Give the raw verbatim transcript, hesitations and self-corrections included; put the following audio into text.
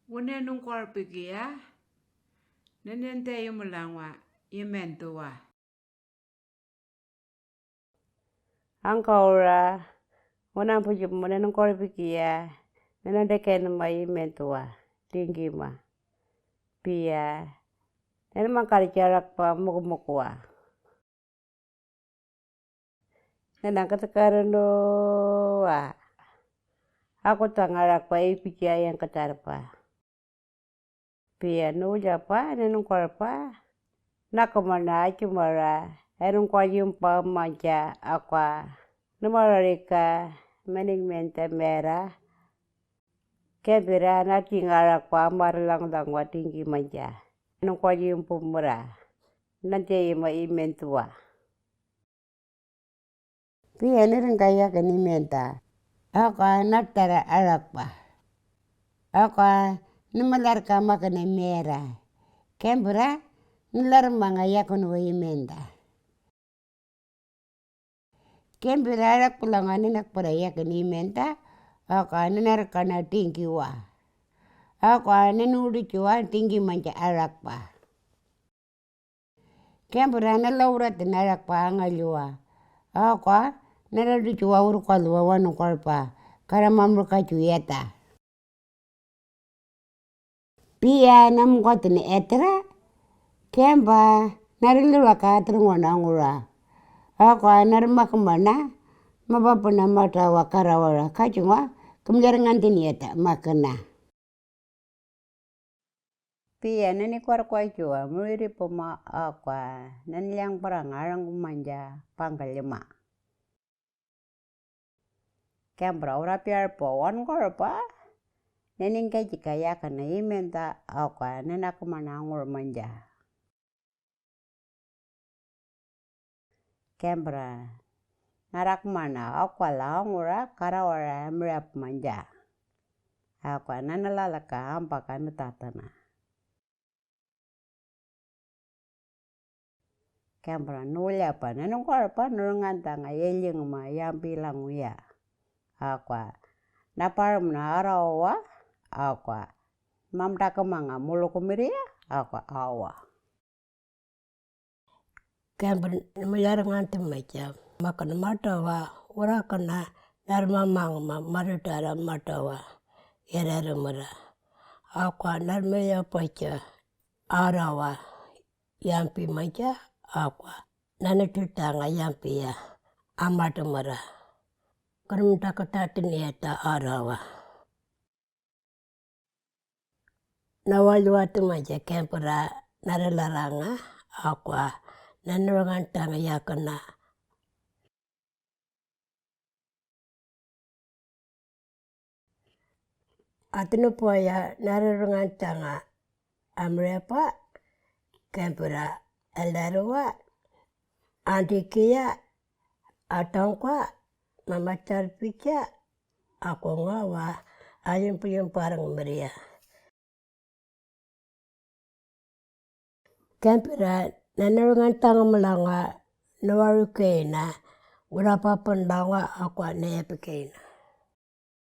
Wunenung korpikia, nenente imulangwa imentuwa. Angkaura, wunang pujup munenung korpikia, nenente kenma imentuwa, tingkima. Pia, nenema karjarakpa mukumukuwa. Nena ketekarenu a. Aku tangarakpa ipikia yang ketarpa. Pia nujapa nenungkorpa. Nakumana achumara enungkwa yumpa manja akwa. Numararika mening mente mera. Kempira natingarakpa maralangdangwa tingki manja. Nungkwa yumpu mera. Nante ima imentuwa. Pia niringkaya kani menta. Aka natara arakpa. Aka nimalarka makane mera. Kempira nilarmanga yakun wa imenta. Kempira arakpulanga ninakpara yakun imenta. Aka ninarkana tingkiwa. Aka ninudikiwa tingki manja arakpa. Kempira nalauratin arakpa angaliwa. Akwa naraduchuwa urukwaluwa wanungkorpa. Karamamurkachu yata. Pia namukwatin etra. Kempa nariliwaka atrungwana ngura. Akwa narimakumana. Mapapuna matawa karawara kachungwa. Kumjarangantin yata makana. Pia nani kwarkwakiwa muriripuma akwa nani lyangparanga arangumanja pangkalima. Kempra urapiarpa wankorpa nani kachika yakana imenta akwa nanakumana angurmanja. Kempra narakmana akwala angura karawara emrep manja. Akwa nanalalaka ampaka natatana. Kempra nulyapa nanungkorpa nurungantanga yelyingma yampi languya. Akwa naparmna arawa akwa mamtakmanga mulukumiriya akwa awa. Kempra namalyarnganti macha makana matawa urakana narmamangma maritara matawa yararmara. Akwa narmayapacha arawa yampi macha akwa nanatitanga yampiya amatmara. Kanamtakatatiniyata arawa. Nawalwati macha kempra naralaranga akwa nanarungantanga yakana. Atnupoya nararungantanga amrepa kempra eldaruwa antikiya atangkwa mamacharpicha akongawa ayimpuyimparang mria. Kempira nanarungan tangam langa nawaru keina urapa pun langa akwa nepi keina.